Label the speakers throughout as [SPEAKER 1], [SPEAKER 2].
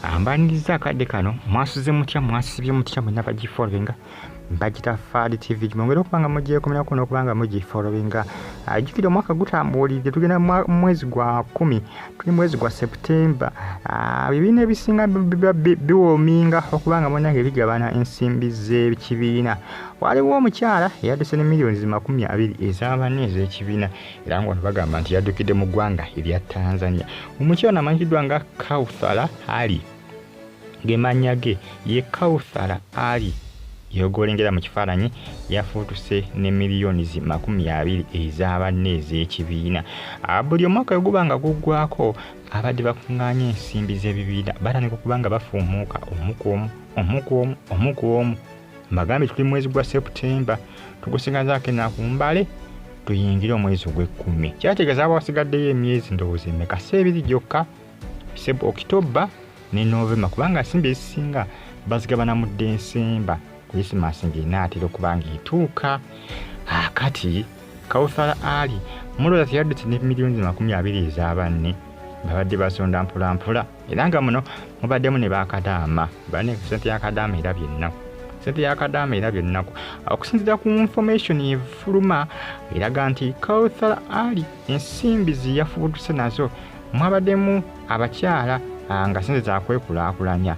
[SPEAKER 1] Ambaniriza akadde kano, mwasuze mutya, mwasibye mutya mwenna bagifollowinga bagita Faadi TV, mwongere okuba nga mugyekomerako n'okuba nga mugifollowinga. Jjukira omwaka gutambuulidde, tugenda mu mwezi gwa 10, tuli mwezi gwa September. Ebibiina ebisinga biba biwoominga okuba nga munnange bigabana ensimbi z'ekibiina. Waliwo omukyala eyadduse ne miliyoni 20 ez'abanne ez'ekibiina, era nga wano bagamba nti yaddukidde mu ggwanga erya Tanzania. Omukyala amanyikiddwa nga Kauthara Ali, ng'emannya ge ye Kauthara Ali yogolengera mu kifaananyi, yafuutuse ne miliyoni 20 ez'abanne ez'ekibiina. Buli omwaka bwe guba nga guggwako, abadde bakuŋŋaanya ensimbi z'ebibiina batandika okuba nga bafuumuuka omu ku omu, omu ku omu, omu ku omu. Mbagambye tuli mwezi gwa September, tugusigazaako ennaku mbale tuyingire omwezi ogw'ekkumi. Kyategeeza aba wasigaddeyo emyezi ndowooza emeka, si ebiri gyokka, Okitoba ne Novemba, kubanga ensimbi ezisinga bazigabana mu Desemba, Krisimaasi ng'enaatera okuba ng'etuuka. Kati Kauthara Ali mulowooza teyadduse ne miliyoni 20 ez'abanne babadde basonda mpolampola, era nga muno mubaddemu ne bakadaama bane, sente ya kadaama era byennaku, sente ya kadaama era byennaku. Okusinziira ku information efuluma eraga nti Kauthara Ali ensimbi ze yafuutuse nazo mwabaddemu abakyala, nga sente zakwekulaakulanya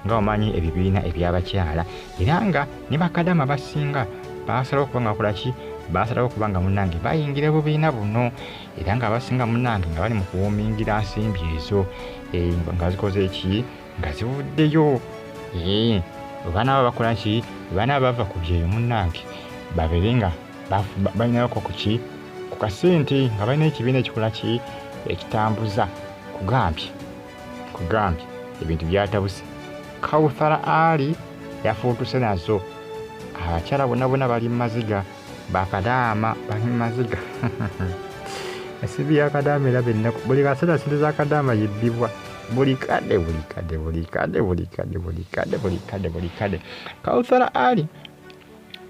[SPEAKER 1] nga omanyi ebibiina eby'abakyala, era nga ne bakadaama basinga basalawo okuba nga bakola ki, basalawo okuba nga munnange bayingira obubiina buno, era nga abasinga munnange nga bali mu kuwumingira nsimbi ezo, nga zikoze ki, nga zivuddeyo. Banaaba bakola ki, banaaba bava ku byeyo munnange babeere nga balinayoko ku ki, ku kasente, nga balina ekibiina ekikola ki, ekitambuza. Kugambye ebintu byatabuse. Kauthara Ali yafuutuse nazo, abakyala bonna bonna bali mu maziga, bakadaama bali mu maziga. Ensimbi ya kadaama eraba ennaku, buli kaseera sente za kadaama yebbibwa buli kadde, buli kadde, buli kadde, buli kadde, buli kadde, buli kadde, buli kadde. Kauthara Ali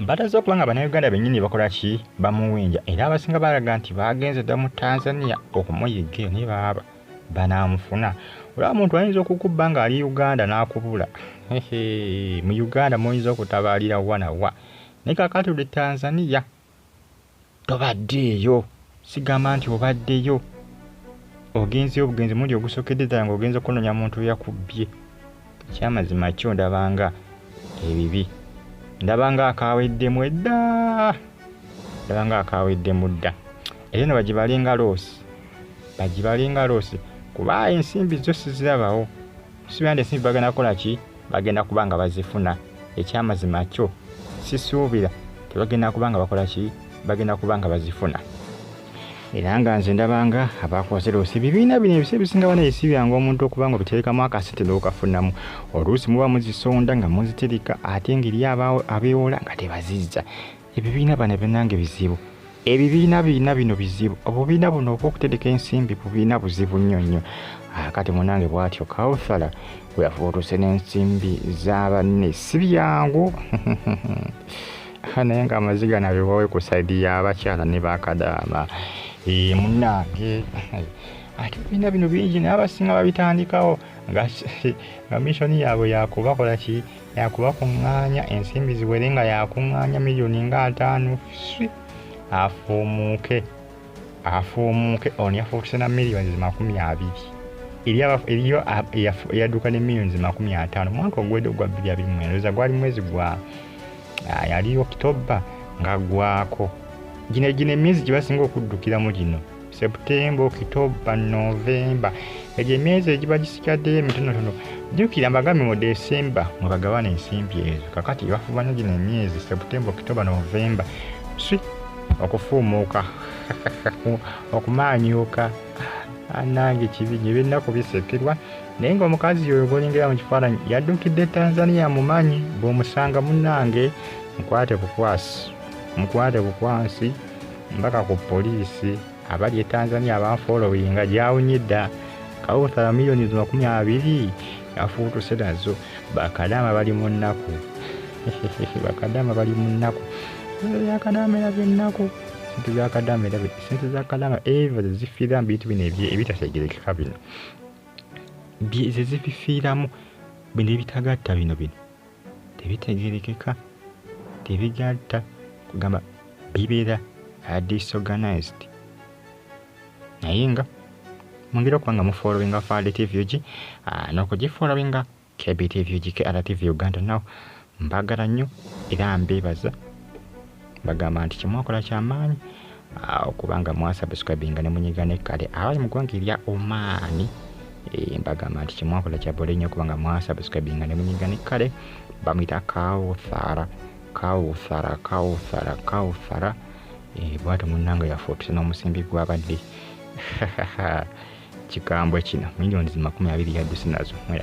[SPEAKER 1] bataze okuba nga bannayuganda bennyini bakola ki, bamuwenja, era abasinga balaga nti bagenze dda mu Tanzania okumuyigga eyo, naye baaba banaamufuna. Olaba omuntu ayinza okukubba ng'ali Uganda n'akubula. Mu Uganda muyinza okutabaalira wa na wa, naye kaakati oli Tanzania tobaddeeyo. Sigamba nti obaddeyo, ogenzeyo obugenzi mulundi ogusookedde ddala ng'ogenze kunoonya muntu eyakubbye. Ekyamazima kyo ndabanga ebibi, ndabanga akaaweddemu edda, ndabanga akaaweddemu dda. Era eno bagibalenga loosi, bagibalenga loosi, kuba ensimbi zo sizirabawo. Sisuubira nti ensimbi bagenda kukola ki, bagenda kuba nga bazifuna. Ekyamazima kyo sisuubira tebagenda kuba nga bakola ki, bagenda kuba nga bazifuna. Era nga nze ndabanga abakoze loosi. Ebibiina bino ebiseera ebisinga bana si byangu omuntu okuba nga obiterekamu akasente n'okafunamu. Oluusi muba muzisonda nga muzitereka, ate ng'eri abeewola nga tebazizza. Ebibiina bano bannange bizibu, ebibiina biina bino bizibu, obubiina buno obw'okutereka ensimbi bubiina buzibu nnyo nnyo. Kati munnange bw'atyo Kauthara bwe yafuutuse n'ensimbi z'abanne, si byangu. Naye nga amaziga nabiwawe ku sayidi y'abakyala ne bakadaama. Munnange ate ebibiina bino bingi, naye abasinga babitandikawo nga missoni yaabwe yakubakola ki, yakubakuŋŋaanya ensimbi ziwere, nga yakuŋŋaanya miliyoni nga 50, swi afuumuuke, afuumuuke. Ono yafuutuse na miliyoni 20. Eriyo eyadduka ne miliyoni 50 mwaka oguwedde ogwa 2024, ndowooza gwali mwezi gwa yali Okitoba nga gwako. Gino emyezi gye basinga okuddukiramu gino, September, Okitoba, November, egyo emyezi egiba gisigaddeyo emitonotono. Jjukira mbagambye mu Desemba mwe bagabana ensimbi ezo. Kakati bafuba nnyo gino emyezi September, Okitoba, November, swi okufuumuuka, okumaanyuuka. Annange kibi nnyo, ebyennaku bisekerwa. Naye ng'omukazi oyo gw'olengera mu kifaananyi yaddukidde Tanzania, mumanyi bw'omusanga munnange mukwate bukwasi, mukwate bukwasi mpaka ku poliisi. Abali e Tanzania abanfoolowinga gyawunye dda. Kauthara miliyoni 20 yafuutuse nazo. Bakadaama bali mu nnaku, bakadaama bali mu nnaku. Sente za kadaama era byennaku, sente za kadaama era sente za kadaama evo zezifiira mu bintu bino ebitategerekeka bino. Ze zibifiiramu bino ebitagatta, bino bino tebitegerekeka, tebigatta, kugamba bibeera disorganized. Naye nga mungeri okuba nga mufollowinga Fad TV UG n'okugifollowinga KBTV UG, KRTV Uganda. Naw mbagala nnyo era mbeebaza, bagamba nti kyemwakola kyamaanyi okubanga mwasubscribinga ne munyiga ne kale. Abali mu ggwanga erya Omaani, mbagamba nti kyemwakola kyabole nnyo okubanga mwasubscribinga ne munyiga ne kale. Bamuyita Kauthara, Kauthara, Kauthara, Kauthara. Bwatyo munnange yaffe otuse n'omusimbi gwabadde kikambwe kino, 20 million yadduse nazo.